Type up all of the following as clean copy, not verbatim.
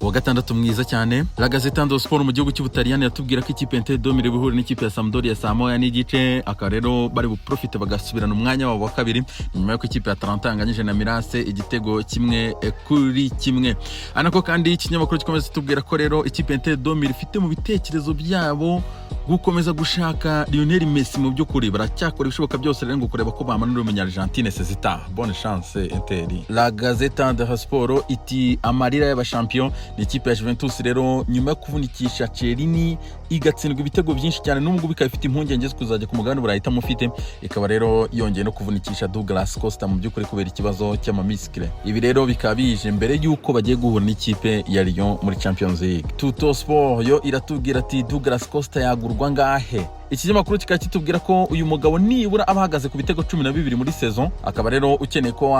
Uwa gatandatu mwiza cyane. La Gazzetta dello Sport mu gihugu cy'Ubutaliyani yatubwira ko ikipe ya Inter de Milan ihura n'ikipe ya Sampdoria saa 1:30, akaba rero bari buprofite bagasubirana umwanya wabo wa kabiri nyuma y'uko ikipe ya Atalanta yanganyije na Milan AC igitego 1-1. Anako kandi ikinyamakuru gikomeza kitubwira ko rero ikipe ya Inter de Milan ifite mu bitekerezo byabo gukomeza gushaka Lionel Messi. Mu by'ukuri baracyakora ibishoboka byose rero ngo kureba ko bamanura umunya Argentine sezita. Bonne chance, Inter. La Gazzetta dello Sport iti: "Amarira y'abashampion." Ni ikipe ya Juventus rero, nyuma yo kuvunikisha Chiellini igatsindwa ibitego byinshi cyane, n'ubu ngubu ikaba ifite impungenge zo kuzajya ku mugabane Burayi itamufite. Ikaba rero yongeye no kuvunikisha Douglas Costa mu by'ukuri kubera ikibazo cy'amamisikire. Ibi rero bikaba bije mbere y'uko bagiye guhura n'ikipe ya Lyon muri Champions League. Tuttosport yo iratubwira ati: "Douglas Costa yagurwa ngahe?" Ikinyamakuru kikaba kitubwira ko uyu mugabo nibura aba ahagaze ku bitego 12 muri saison, akaba rero ukeneye ko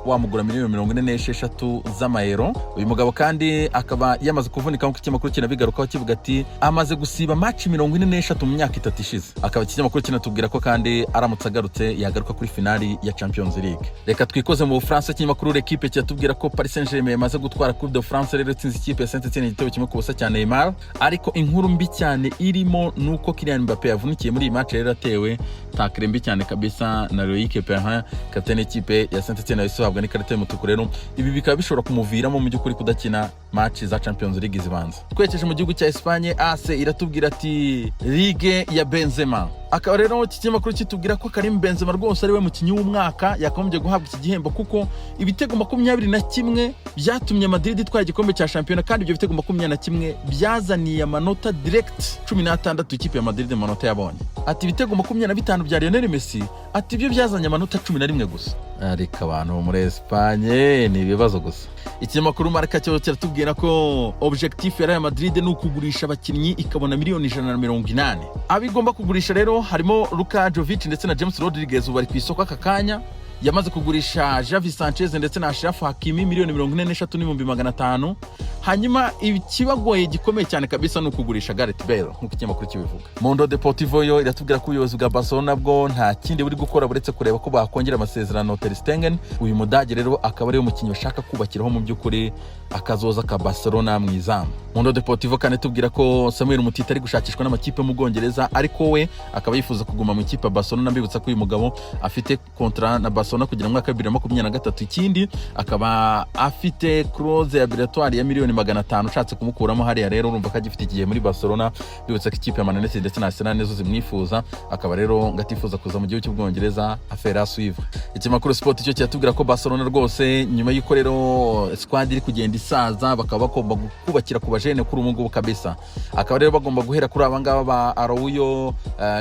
wamugura miliyoni 46 z'amayero. Uyu mugabo kandi akaba yamaze kuvunika, nk'uko ikinyamakuru kinabigarukaho kivuga ati amaze gusiba match 43 mu myaka 3 ishize. Akaba ikinyamakuru kinatubwira ko kandi aramutse agarutse yagaruka kuri finali ya Champions League. Reka twikoze mu Bufaransa. Ikinyamakuru L'Equipe kiratubwira ko Paris Saint-Germain yamaze gutwara Coupe de France rero, itsinze ikipe ya Saint-Etienne igitego 1-0 cya Neymar. Ariko inkuru mbi cyane irimo nuko Kylian Mbappe yavunikiye muri iyi match rero, atewe tackle mbi cyane kabisa na Loic Perrin, kapitene y'ikipe ya Saint-Etienne, yahise ahabwa n'ikarita y'umutuku. Rero ibi bikaba bishobora kumuviramo mu by'ukuri kudakina match za Champions League zibanza. Twerekeje mu gihugu cya Espagne, AS iratubwira ati: "Ligue ya Benzema." Akaba rero iki kinyamakuru kitubwira ko Karim Benzema rwose ari we mukinnyi w'umwaka, yakagombye guhabwa iki gihembo, kuko ibitego 21 byatumye Madrid itwara igikombe cya shampiyona, kandi ibyo bitego 21 byazaniye amanota direct 16 ikipe ya Madrid mu manota yabonye. Ati ibitego 25 bya Lionel Messi, ati ibyo byazanye amanota 11 gusa. Ariko abantu bo muri Espagne ni ibibazo gusa. Ikinyamakuru Marca cyo kiratubwira ko objectif ya Real Madrid ni ukugurisha abakinnyi ikabona miliyoni 180. Abo igomba kugurisha rero harimo Luka Jovic ndetse na James Rodriguez, ubu bari ku isoko aka kanya. Yamaze kugurisha Javi Sanchez ndetse na Achraf Hakimi miliyoni 43,500. Hanyuma ikibagoye gikomeye cyane kabisa ni ukugurisha Gareth Bale, nk'uko ikinyamakuru kibivuga. Mundo Deportivo yo iratubwira ko ubuyobozi bwa Barcelona bwo nta kindi buri gukora buretse kureba ko bakongera amasezerano Ter Stegen. Uyu mudage rero akaba ariwe mukinnyi bashaka kubakiraho mu by'ukuri akazoza ka Barcelona mu izamu. Mundo Deportivo kandi tubwira ko Samuel Umtiti ari gushakishwa n'amakipe mu Bwongereza, ariko we akaba yifuza kuguma mu ikipe ya Barcelona. Mbibutsa ko uyu mugabo afite contrat na Barcelona kugera mu mwaka wa 2023. Ikindi akaba afite clause ya libératoire ya miliyoni 500 ushatse kumukuramo hariya. Rero urumva ko agifite igihe muri Barcelona. Mbibutsa ko ikipe ya Man United ndetse na Arsenal nizo zimwifuza, akaba rero ngo atifuza kuza mu gihugu cy'Ubwongereza. Affaire à suivre. Ikinyamakuru Sport cyo kiratubwira ko Barcelona rwose, nyuma y'uko rero squad iri kugenda isaza, bakaba bagomba kubakira ku bajene kuri ubu ngubu kabisa. Akaba rero bagomba guhera kuri aba ngaba ba Araujo,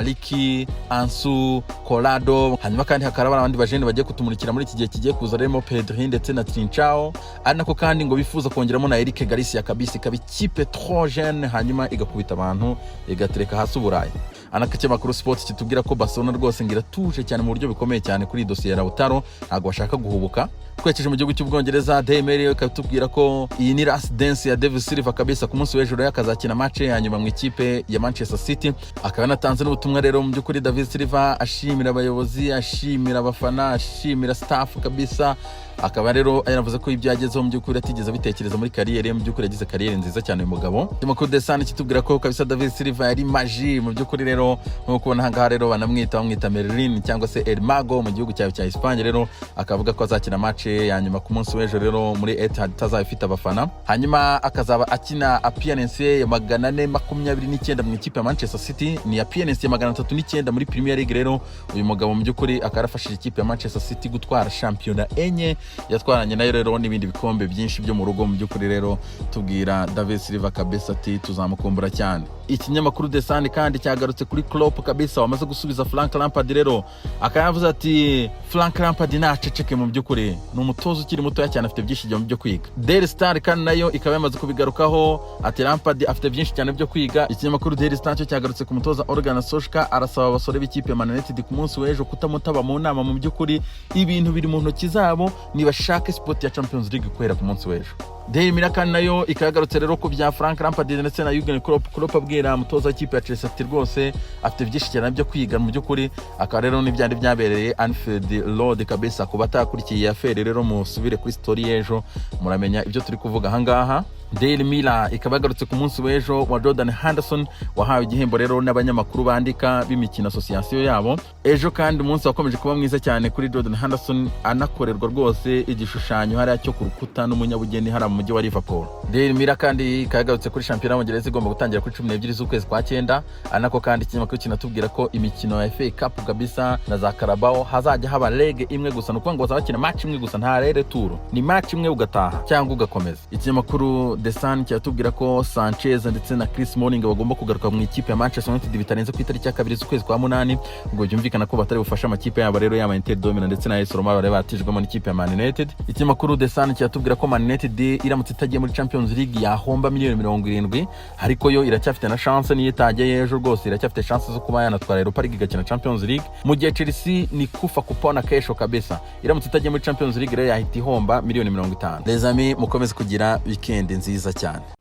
Riqui, Ansu, Collado. Hanyuma kandi hakaba hari abandi bajene bagiye kutumurikira muri iki gihe kigiye kuza, harimo Pedri ndetse na Trincao. Ari nako kandi ngo bifuza kongeramo na Eric Garcia kabisa, ikaba ikipe trop jeune, hanyuma igakubita abantu igatereka hasi Uburayi. Anakakinyamakuru Sport kitubwira ko Barcelona rwose ngo iratuje cyane mu buryo bukomeye cyane kuri iyi dosiye ya Lautaro, ntabwo bashaka guhubuka. Twerekeje mu gihugu cy'Ubwongereza, Daily Mail ikatubwira ko iyi ni last dance ya David Silva kabisa. Ku munsi w'ejo rero akazakina match ya nyuma mu ikipe ya Manchester City. Akaba yanatanze n'ubutumwa rero mu by'ukuri David Silva, ashimira abayobozi, ashimira abafana, ashimira staff kabisa. Akaba rero yanavuze ko ibyo yagezeho mu by'ukuri atigeze abitekereza muri carrière ye. Mu by'ukuri yagize carrière nziza cyane uyu mugabo. Ikinyamakuru The Sun kitubwira ko kabisa David Silva yari magie mu by'ukuri. Rero nk'uko ubona ahangaha rero bamwita Merlin cyangwa se El Mago mu gihugu cyawe cya Espagne. Rero akavuga ko azakina match ya nyuma ku munsi w'ejo rero muri Etihad itazaba ifite abafana, hanyuma akazaba akina appearance ya 429 mu ikipe ya Manchester City. Ni appearance ya 309 muri Premier League. Rero uyu mugabo mu by'ukuri akaba yarafashije ikipe ya Manchester City gutwara shampiyona enye yatwaranye nayo rero n'ibindi bikombe byinshi byo mu rugo. Mu by'ukuri rero tubwira David Silva kabisa ati tuzamukumbura cyane. Ikinyamakuru The Sun kandi cyagarutse kuri Klopp kabisa, wamaze gusubiza Frank Lampard. Rero akaba yavuze ati Frank Lampard naceceke, mu by'ukuri ni umutoza ukiri mutoya cyane, afite byinshi byo kwiga. Daily Star kandi nayo ikaba yamaze kubigarukaho, ati Lampard afite byinshi cyane byo kwiga. Ikinyamakuru Daily Star cyo cyagarutse ku mutoza Ole Gunnar Solskjaer, arasaba abasore b'ikipe ya Man United ku munsi w'ejo kutamutaba mu nama. Mu by'ukuri ibintu biri mu ntoki zabo, nibashake spot ya Champions League guhera ku munsi w'ejo. Daily Mirror kandi nayo ikayagarutse rero ku bya Frank Lampard ndetse na Jurgen Klopp. Klopp abwira umutoza w'ikipe ya Chelsea ati rwose afite byinshi cyane byo kwiga mu by'ukuri. Akaba rero n'ibyandi byabereye Anfield Road kabisa. Ku batakurikiye affaire rero, musubire kuri story y'ejo, muramenya ibyo turi kuvuga ahangaha. Daily Mirror ikaba yagarutse ku munsi w'ejo wa Jordan Henderson, wahawe igihembo rero n'abanyamakuru bandika b'imikino, association yabo. Ejo kandi umunsi wakomeje kuba mwiza cyane kuri Jordan Henderson, anakorerwa rwose igishushanyo hariya cyo ku rukuta n'umunyabugeni hariya mu mujyi wa Liverpool. Daily Mirror kandi ikaba yagarutse kuri shampiyona y'Abongereza igomba gutangira kuri 12 z'ukwezi kwa cyenda. Ari nako kandi ikinyamakuru kinatubwira ko imikino ya FA Cup kabisa na za Carabao hazajya haba leg imwe gusa. Ni ukuvuga ngo bazaba bakina match imwe gusa, nta retour, ni match imwe ugataha cyangwa ugakomeza. Ikinyamakuru The Sun kiratubwira ko Sanchez ndetse na Chris Smalling bagomba kugaruka mu ikipe ya Manchester United bitarenze ku itariki ya 2 z'ukwezi kwa munani. Ubwo byumvikana ko batari bufashe amakipe yabo rero, yaba Inter de Milan ndetse na AS Roma, bari batijwemo n'ikipe ya Man United. Ikinyamakuru The Sun kiratubwira ko Man United iramutse itagiye muri Champions League yahomba miliyoni 70, ariko yo iracyafite na chance. Niyo itagiye ejo rwose iracyafite chance zo kuba yanatwara Europa League, igakina Champions League, mu gihe Chelsea ni kufa kupona kesho kabisa. Iramutse itagiye muri Champions League rero yahita ihomba miliyoni 50. Les amis, mukomeze kugira weekend nziza cyane.